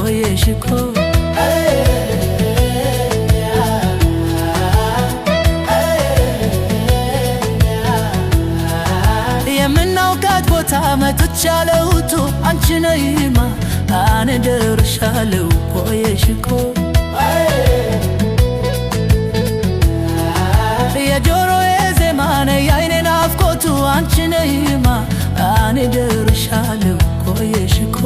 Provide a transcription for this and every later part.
ቆየሽ እኮ። የምናውቃት ቦታ መጥቻለሁቱ አንቺ ነይማ እኔ ደርሻለሁ ቆየሽ እኮ። የጆሮዬ ዜማ ነይ የዓይኔ ናፍቆቱ አንቺ ነይማ እኔ ደርሻለሁ ቆየሽ እኮ።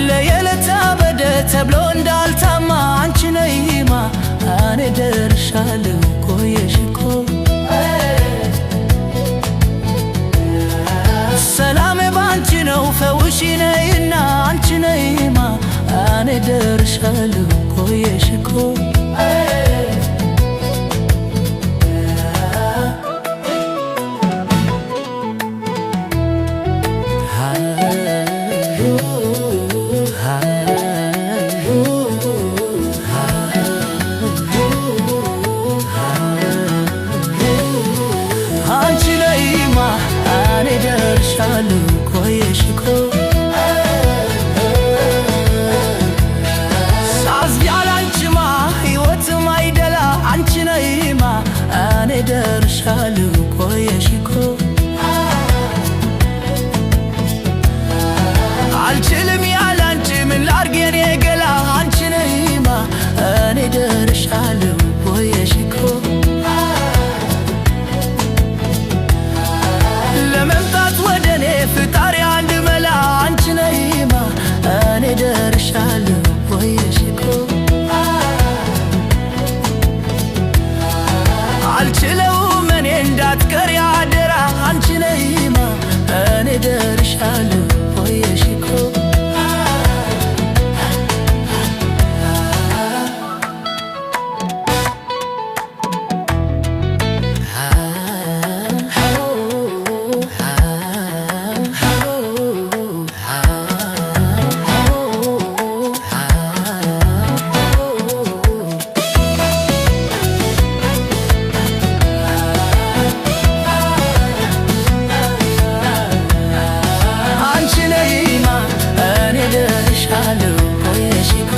ለየለታ በደ ተብሎ እንዳልታማ አንቺ ነይማ እኔ ደርሻለሁ ቆየሽ እኮ። ሰላሜ ባንቺ ነው ፈውሺ ነይና አንቺ ነይማ እኔ ደርሻለሁ ቆየሽ እኮ። አንቺ ነይማ እኔ ደርሻለሁ ቆየሽ እኮ። ሳዝግ ያላንቺማ ሕይወትም አይደላ አንቺ ነይማ እኔ ደርሻለሁ ቆየሽ እኮ። አልችልም ያላንቺ ምን ላድርግ የኔ ገላ አንቺ ነይማ እኔ ደርሻለሁ ቆየሽ እኮ። ለመምጣት ወደ እኔ ፍጣሪ አንድ መላ አንቺ ነይማ እኔ ደርሻለሁ ቆየሽ እኮ። አልችለውም እኔ እንዳትቀሪ አደራ አንቺ ነይማ እኔ ደርሻለሁ ቆየሽ እኮ። አንቺ ነይማ እኔ ደርሻለሁ ቆየሽ እኮ።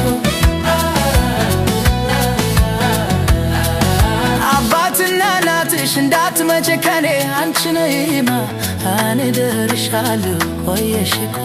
አባትና እናትሽ እንዳትመጪ ከኔ አንቺ ነይማ እኔ ደርሻለሁ ቆየሽ እኮ።